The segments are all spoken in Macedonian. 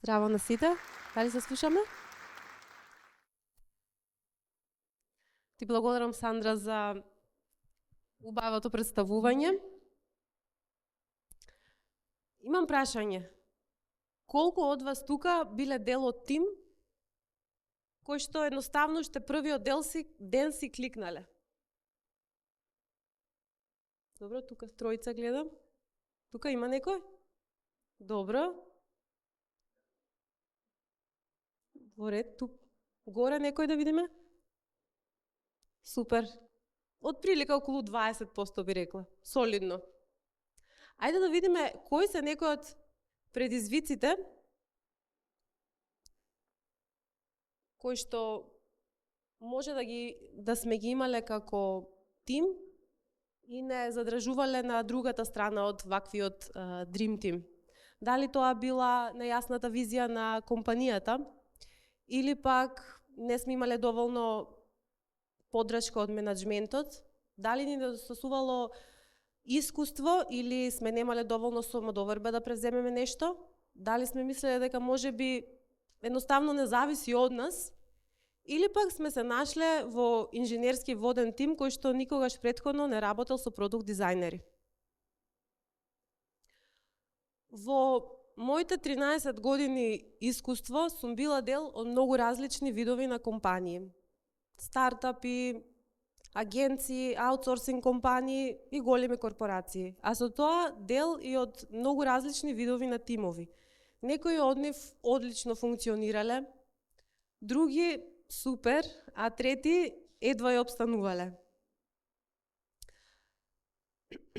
Здраво на сите. Дали се слушаме? Ти благодарам, Сандра, за убавото представување. Имам прашање. Колку од вас тука биле дел од тим кој што едноставно уште првиот ден си кликнале? Добро, тука тројца гледам. Тука има некој? Добро. Во ред, тук горе некој да видиме? Супер. Од прилика околу 20% би рекла. Солидно. Ајде да видиме кои се некои од предизвиците кои што може да сме ги имале како тим и не задржувале на другата страна од ваквиот Dream Team. Дали тоа била нејасната визија на компанијата или пак не сме имале доволно поддршка од менаџментот, дали ни недостасувало искуство или сме немале доволно самодоверба да преземеме нешто, дали сме мислеле дека можеби едноставно не зависи од нас, или пак сме се нашле во инженерски воден тим кој што никогаш претходно не работел со продукт дизајнери. Во моите 13 години искуство сум била дел од многу различни видови на компании. Стартапи, агенции, аутсорсинг компании и големи корпорации. А со тоа дел и од многу различни видови на тимови. Некои од нив одлично функционирале, други супер, а трети едва ја обстанувале.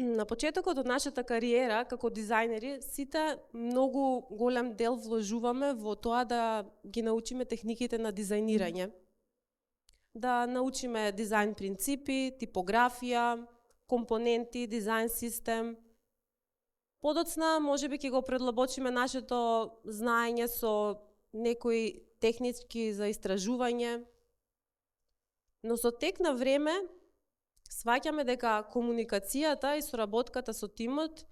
На почетокот од нашата кариера како дизајнери, сите многу голем дел вложуваме во тоа да ги научиме техниките на дизајнирање. Да научиме дизајн принципи, типографија, компоненти, дизајн систем. Подоцна можеби ќе го предлабочиме нашето знаење со некои технички за истражување. Но со тек на време сваќаме дека комуникацијата и соработката со тимот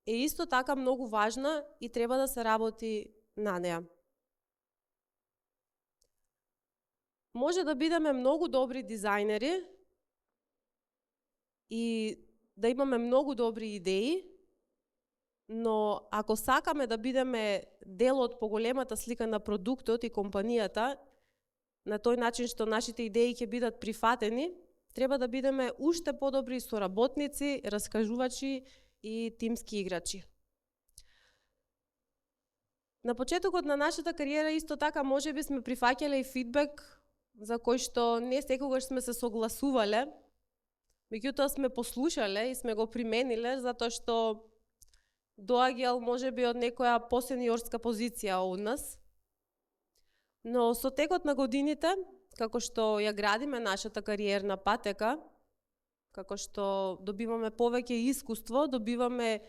е исто така многу важна и треба да се работи на неа. Може да бидеме многу добри дизајнери и да имаме многу добри идеи, но ако сакаме да бидеме дел од поголемата слика на продуктот и компанијата, на тој начин што нашите идеи ќе бидат прифатени, треба да бидеме уште подобри соработници, раскажувачи и тимски играчи. На почетокот на нашата кариера исто така можеби сме прифаќале и фидбек за кој што не секогаш сме се согласувале, меѓутоа сме послушале и сме го примениле затоа што доаѓал можеби од некоја посениорска позиција од нас. Но со текот на годините, како што ја градиме нашата кариерна патека, како што добиваме повеќе искуство, добиваме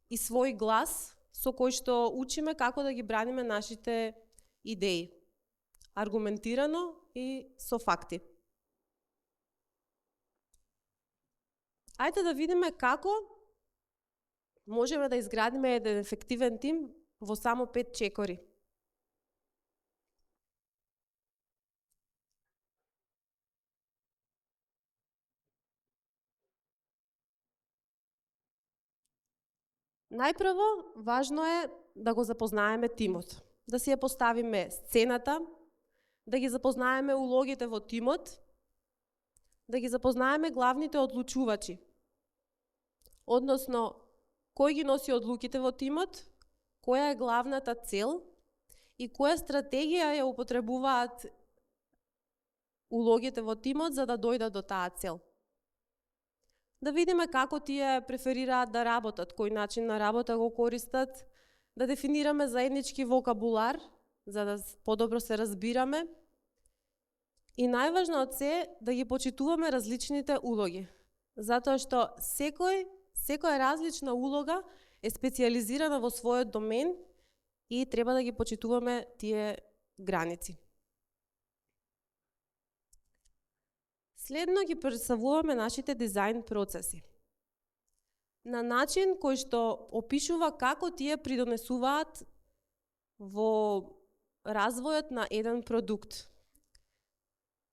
и свој глас со кој што учиме како да ги браниме нашите идеи. Аргументирано и со факти. Ајде да видиме како можеме да изградиме еден ефективен тим во само 5 чекори. Најпрво, важно е да го запознаеме тимот, да си ја поставиме сцената, да ги запознаеме улогите во тимот, да ги запознаеме главните одлучувачи. Односно, кој ги носи одлуките во тимот, која е главната цел и која стратегија ја употребуваат улогите во тимот за да дојдат до таа цел. Да видиме како тие преферираат да работат, кој начин на работа го користат, да дефинираме заеднички вокабулар, за да подобро се разбираме. И најважно од се, да ги почитуваме различните улоги. Затоа што секоја различна улога е специализирана во својот домен и треба да ги почитуваме тие граници. Следно ги представуваме нашите дизајн процеси на начин кој што опишува како тие придонесуваат во развојот на еден продукт.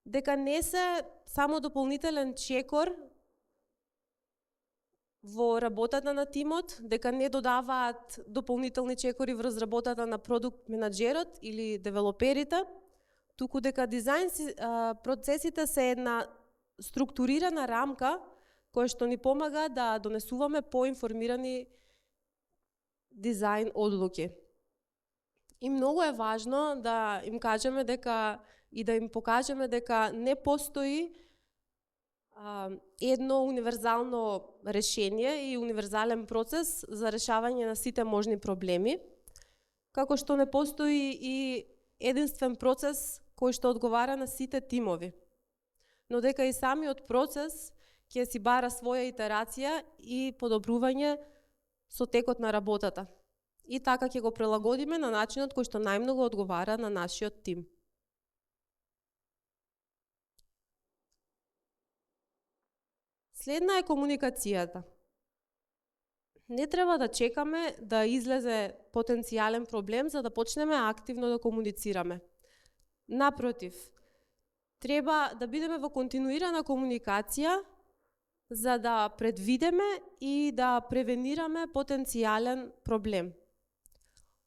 Дека не се само дополнителен чекор во работата на тимот, дека не додаваат дополнителни чекори врз работата на продукт менаџерот или девелоперите, туку дека дизајн процесите се една структурирана рамка која што ни помага да донесуваме поинформирани дизајн одлуки. И многу е важно да им кажеме дека и да им покажеме дека не постои едно универзално решение и универзален процес за решавање на сите можни проблеми, како што не постои и единствен процес кој што одговара на сите тимови. Но дека и самиот процес ќе си бара своја итерација и подобрување со текот на работата. И така ќе го прилагодиме на начинот кој што најмногу одговара на нашиот тим. Следна е комуникацијата. Не треба да чекаме да излезе потенцијален проблем за да почнеме активно да комуницираме. Напротив, треба да бидеме во континуирана комуникација за да предвидеме и да превенираме потенцијален проблем.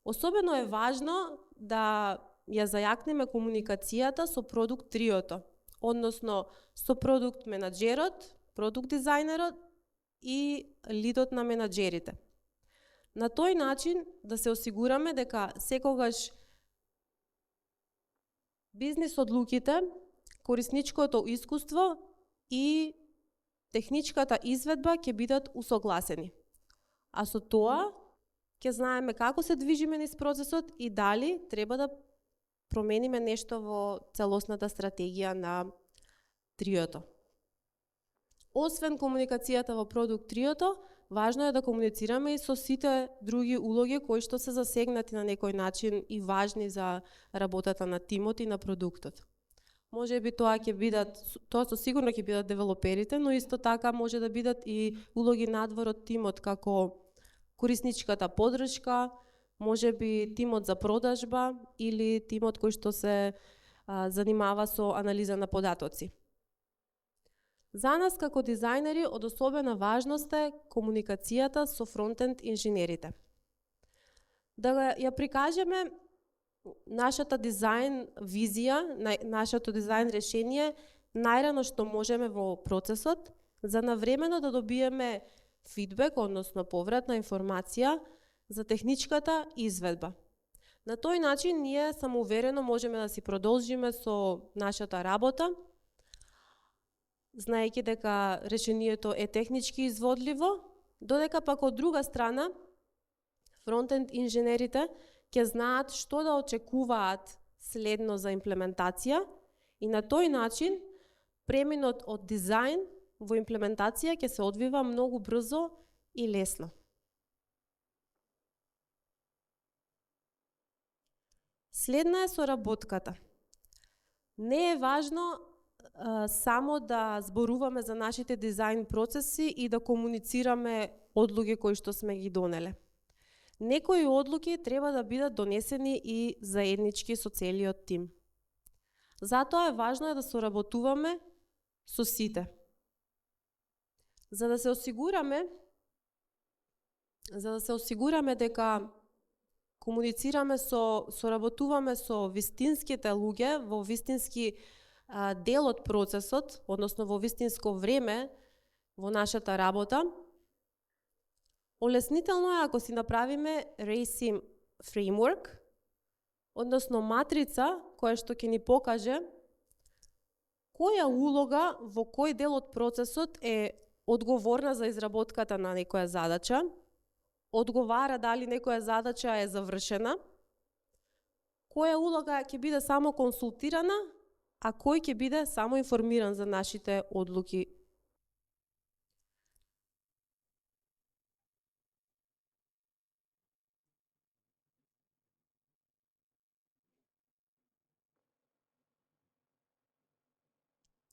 Особено е важно да ја зајакнеме комуникацијата со продукт триото, односно со продукт менаџерот, продукт дизајнерот и лидот на менаџерите. На тој начин да се осигураме дека секогаш бизнис одлуките, корисничкото искуство и техничката изведба ќе бидат усогласени. А со тоа ќе знаеме како се движиме низ процесот и дали треба да промениме нешто во целосната стратегија на триото. Освен комуникацијата во продукт триото, важно е да комуницираме и со сите други улоги кои што се засегнати на некој начин и важни за работата на тимот и на продуктот. Може би тоа со сигурно ќе бидат девелоперите, но исто така може да бидат и улоги надвор од тимот, како корисничката поддршка, може би тимот за продажба или тимот кој што се занимава со анализа на податоци. За нас како дизајнери од особена важност е комуникацијата со фронтенд инженерите. Да ја прикажеме нашата дизајн визија, нашето дизајн решение најрано што можеме во процесот, за навремено да добиеме фидбек, односно повратна информација за техничката изведба. На тој начин ние самоуверено можеме да си продолжиме со нашата работа, знаејќи дека решението е технички изводливо, додека пак од друга страна фронтенд инженерите ќе знаат што да очекуваат следно за имплементација и на тој начин преминот од дизајн во имплементација ќе се одвива многу брзо и лесно. Следна е соработката. Не е важно само да зборуваме за нашите дизајн процеси и да комуницираме одлуки кои што сме ги донеле. Некои одлуки треба да бидат донесени и заеднички со целиот тим. Затоа е важно да соработуваме со сите. За да се осигураме дека комуницираме соработуваме со вистинските луѓе во вистински дел од процесот, односно во вистинско време во нашата работа, олеснително е ако си направиме RACIM framework, односно матрица која што ќе ни покаже која улога во кој дел од процесот е одговорна за изработката на некоја задача, одговара дали некоја задача е завршена, која улога ќе биде само консултирана, а кој ќе биде само информиран за нашите одлуки.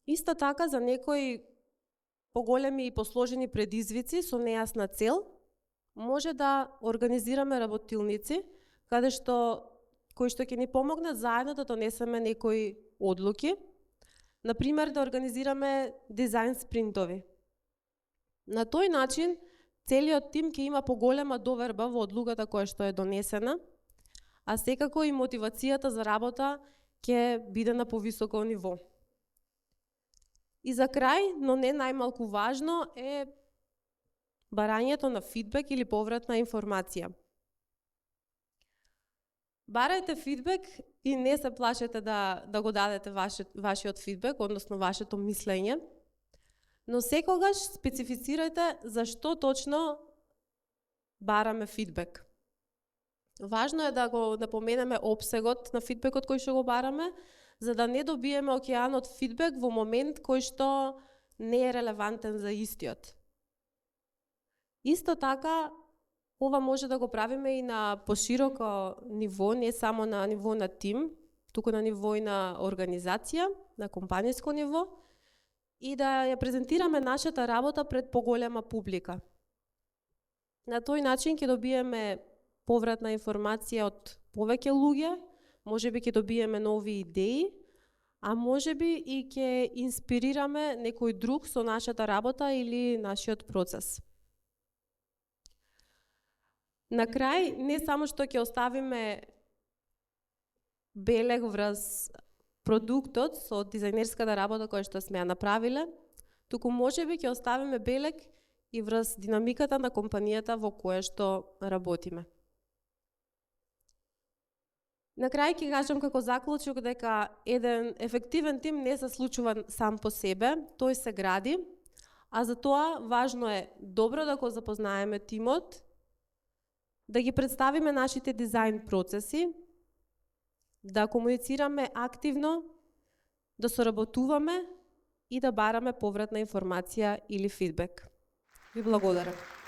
Исто така за некои поголеми и посложени предизвици со нејасна цел, може да организираме работилници, каде што кои што ќе ни помогнат заедно да донесеме некои одлуки. Например, да организираме дизајн спринтови. На тој начин, целиот тим ќе има поголема доверба во одлуката која што е донесена, а секако и мотивацијата за работа ќе биде на повисоко ниво. И за крај, но не најмалку важно, е барањето на фидбек или повратна информација. Барајте фидбек и не се плашете да го дадете вашиот фидбек, односно вашето мислење, но секогаш специфицирајте зашто точно бараме фидбек. Важно е да го напоменеме опсегот на фидбекот кој што го бараме, за да не добиеме океан од фидбек во момент кој што не е релевантен за истиот. Исто така, ова може да го правиме и на пошироко ниво, не само на ниво на тим, туку на ниво и на организација, на компанијско ниво, и да ја презентираме нашата работа пред поголема публика. На тој начин ќе добиеме повратна информација од повеќе луѓе, можеби ќе добиеме нови идеи, а можеби и ќе инспирираме некој друг со нашата работа или нашиот процес. На крај, не само што ќе оставиме белег врз продуктот со дизајнерската работа која што сме ја направиле, туку можеби ќе оставиме белег и врз динамиката на компанијата во која што работиме. На крај ќе кажам како заклучок дека еден ефективен тим не се случува сам по себе, тој се гради, а за тоа важно е добро да го запознаеме тимот, да ги представиме нашите дизајн процеси, да комуницираме активно, да соработуваме и да бараме повратна информација или фидбек. Ви благодарам.